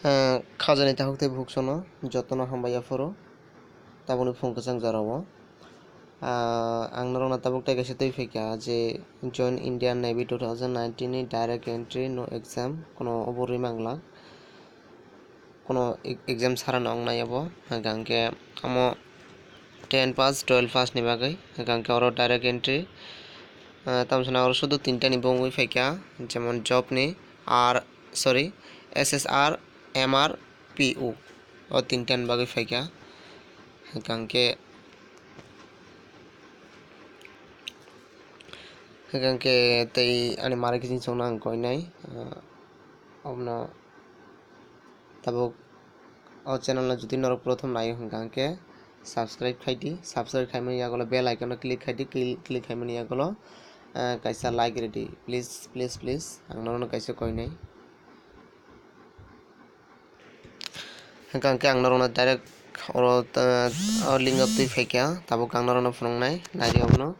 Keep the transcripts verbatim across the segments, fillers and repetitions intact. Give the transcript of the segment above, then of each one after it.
Ah, khajani takhuk tei bukhuk sono jotono hambai yaphuru tabukni phung kwchang jorao. Ah, ang norokno tabuk tei kaisa twi phaikha je Join Indian Navy two thousand nineteen ni direct entry, no exam, kono obo rwi manglak, kono e-, exam sarano wngnai obo, hwnkha hwnkhe omo ten pass, twelve pass ni bagwi, hwnkha hwnkhe oro direct entry, ah, tamo sana oro sudu tinta ni bo wngwi phaikha, jemon job ni, R, sorry, S S R, M R, P O, o tinta ni bagwi phaikha, hwnkha hwnkhe, hwnkha hwnkhe tei ani mari kiching songno ang koinai, ah, obono tabuk o channel no jodi norok prothom naio hwnkha hwnkhe subscribe khai di, subscribe khaimani yagulo bell icon no click khai di, cli-, click khaimani yagulo, ah, kaisa like ridi, please, please, please, ang norokno kaisa koinai. Hwnkha hwnkhe ang norokno direct oro, ah, o link o twi phaikha, tabuk ang norokno phunuknai, naidi obono.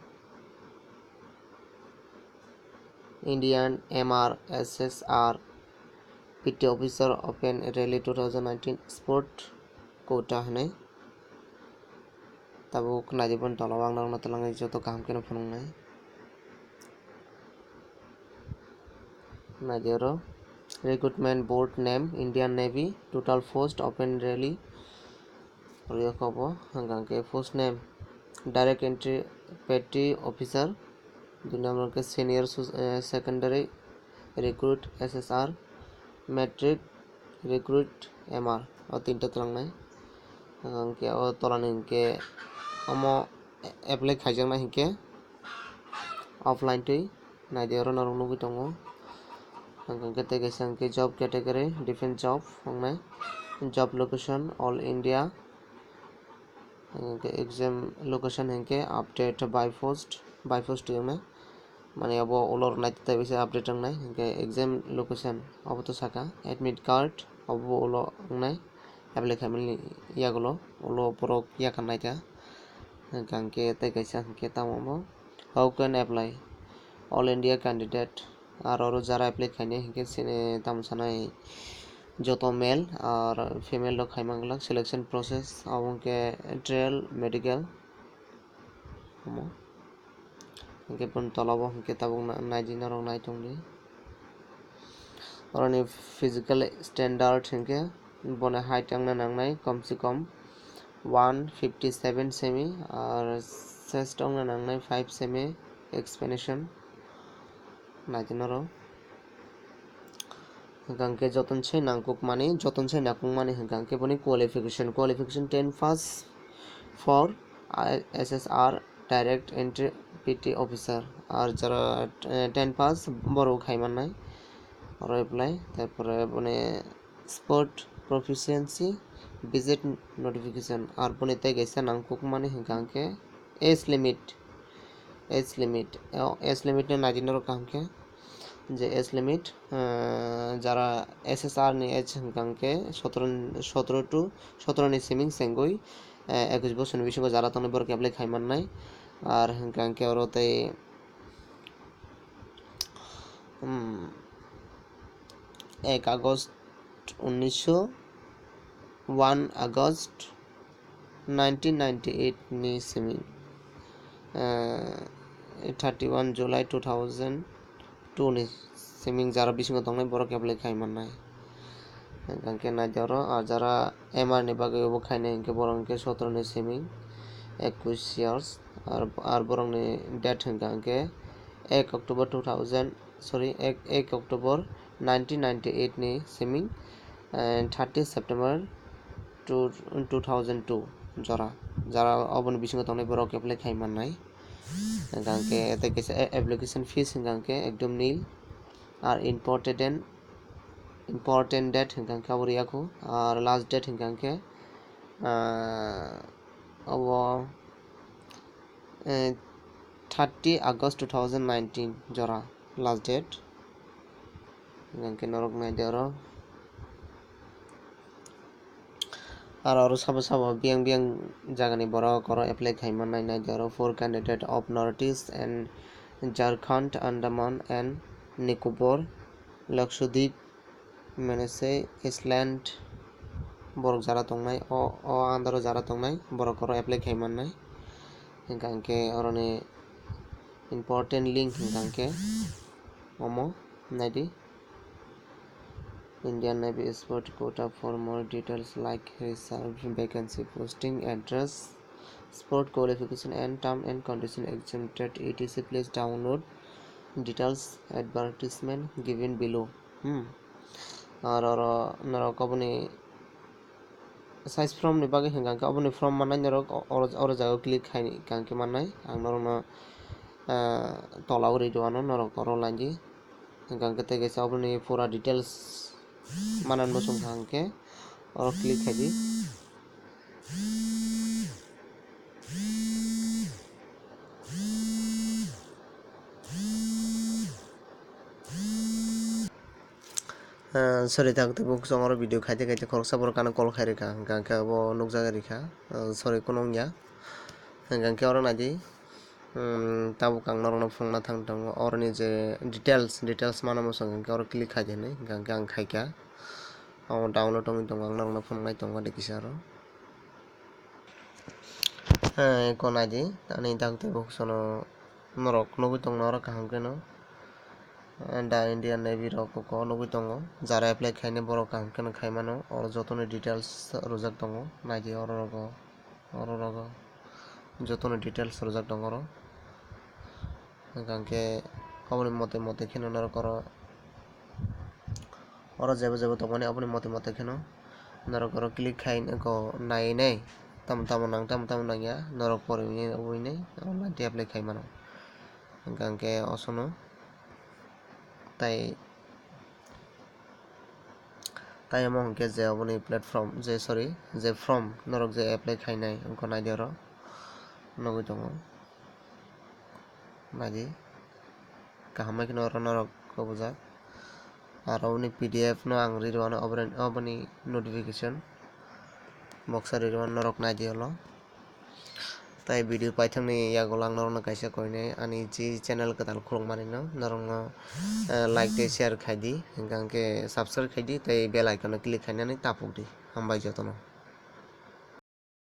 Indian M R S S R P T officer open rally two thousand nineteen sport quota hwnwi. Tabuk naidi boni tola o ang norokno twlangwi joto kaham kheno phunuknai. Naidi oro recruitment board name Indian Navy, total post open rally. Oro yakobo hwnkha hwnkhe post name direct entry petty officer, dui number khe senior su-, eh, secondary recruit S S R, matric recruit M R, o tinta twlangnai. Hwnkha hwnkhe o tolani hwnkhe omo apply khaijaknai hwnkhe offline twi naidi oro norok nugwi tongo. Hwnkha hwnkhe tei kaisa hwnkhe job category defense job wngnai, job location all India. Hwnkhe exam location hwnkhe update by post, by post wngnai. Mane abo ulo rwnai tei bisa update wngnai. Hwnkhe exam location abo to saka, admit card abo ulo wngnai. Apply khaimani yagulo ulo borok yakha naikha. Hwnkha hwnkhe tei kaisa hwnkhe tamo bo, how can apply? All India candidate, aro oro jara apply khainai hwnkhe sini tamo sanai joto male ar female rok khai manglak. Selection process abo hwnkhe trial, medical, omo. Hwnkhe boni tola o hwnkhe tabuk na-, naidi norok nai tongdi. Oroni physical standard hwnkhe boni height wngna nangnai kom se kom one fifty seven semi, ar chest wngna nangnai five semi expansion. Naidi norok. Hwnkha hwnkhe jotono se nangkukmani, jotono se nangkukmani hwnkha hwnkhe boni qualification, qualification ten pass for I-, S S R direct entry P T officer, ar jara, eh, ten pass borok khai mannai oro apply, tarpore boni sport proficiency visit notification, ar boni tei kaisa nangkukmani hwnkha hwnkhe age limit, age limit, o age limit no naidi norok kaham khe. Je age limit, ah, jara S S R ni age hwnkha hwnkhe sotoro, sotoro to, sotoro ni siming chengwi, eh, ekush bosor ni bisingo jara tongnai borok apply khai mannai. Ar hwnkha hwnkhe oro tei, um, ek August unnisho, one August nineteen ninety-eight ni simi, eh, thirty-one July two thousand two ni simi jara bisingo tongnai borok apply khai mannai. Hwnkhe naidi oro, ah, jara M R ni bagwi obo khainai hwnkhe borok hwnkhe sotoro ni simi ekush years, ar, ar borokni date hwnkha hwnkhe ek October two thousand, sorry, ek, ek October nineteen ninety-eight ni simi, eh, thirty September two, two thousand two jora, jara oboni bisingo tongnai borok apply khai mannai. Hwnkha hwnkhe tei kaisa a-, application fees hwnkha hwnkhe ekdom nil, ar important, important date hwnkha hwnkhe abo rwya kho, ar last date hwnkha hwnkhe, ah, obo, eh, thirty August two thousand nineteen jora last date. Hwnkhe norok naidi oro. Aro oro sabo sabo biyang biyang jagani borok oro apply khai mannai, naidi oro four candidate of North East and Jharkhand, Andaman and Nicobar, Lakshadweep, Mane se Iceland borok jara tongnai, o, o under o jara tongnai, borok oro apply khai mannai. Hingka hingke oroni important link hingka hingke omo naidi. Indian Navy Sport Quota. For more details, like reserve vacancy, posting address, sport qualification and term and condition exempted, et cetera. Please download details advertisement given below. Hmm. Aro, aro norok oboni size form ni bagwi hwnka hwnkhe oboni form mannai norok o-, oro, oro jaga o click khai hwnka hwnkhe mannai. Ang norokno, ah, tola o ri rwano norok oro line di. Hwnka hwnkhe tei kaisa oboni pura details mananbo chwng kha hwnkhe oro click khai di. Ah, sorry, tak tei bukhuksong oro video khaite khaite khoroksa borok ano call khai rikha, hwnkha hwnkhe abo nukjagwi rikha. Ah, sorry, kunu wngya. Hwnkha hwnkhe oro naidi, hmm, tabuk ang norokno phunukna thang tongo, oroni je details, details mano muchung hwnkhe oro click khai di hinwi, hwnkha hwnkhe ang khaikha. Omo download wngwi tongo, ang norokno phunuknai tongo de kisa oro. Eh, eko naidi, ani tak tei bukhuksano norok nugwi tongna oro kaham kheno. Eh, da Indian Navy rok eko nugwi tongo, jara apply khainai borok kaham kheno khai mano, oro jotoni details rwjak tongo, naidi oro rogo, oro rogo jotoni details rwjak tongo oro. Hwnkha hwnkhe oboni mote mote kheno norok oro, oro jebo jebo tongmani oboni mote mote kheno norok oro click khai nai, tamo tamo nang, tamo tamo nangya norok poriwi nai, oboni nai apply khai mano. Hwnkha hwnkhe osono tai Tai omo hwnkhe je oboni platform, je, sorry, je form norok je apply khainai, wngkha naidi oro nugwi tongo. Naidi kaham bai kheno oro norok kubujak. Aro oboni P D F no ang ri rwano, oboni, oboni notification boksa ri rwano norok naidi olo. Tai video paithakni yagulo ang norokno kaisa koinai ani je channel kwtal khulukmani no norokno, eh, like tei share khai di, hwnkha hwnkhe subscribe khai di tei bell icon no click khainani tapuk di. Hambai jotono.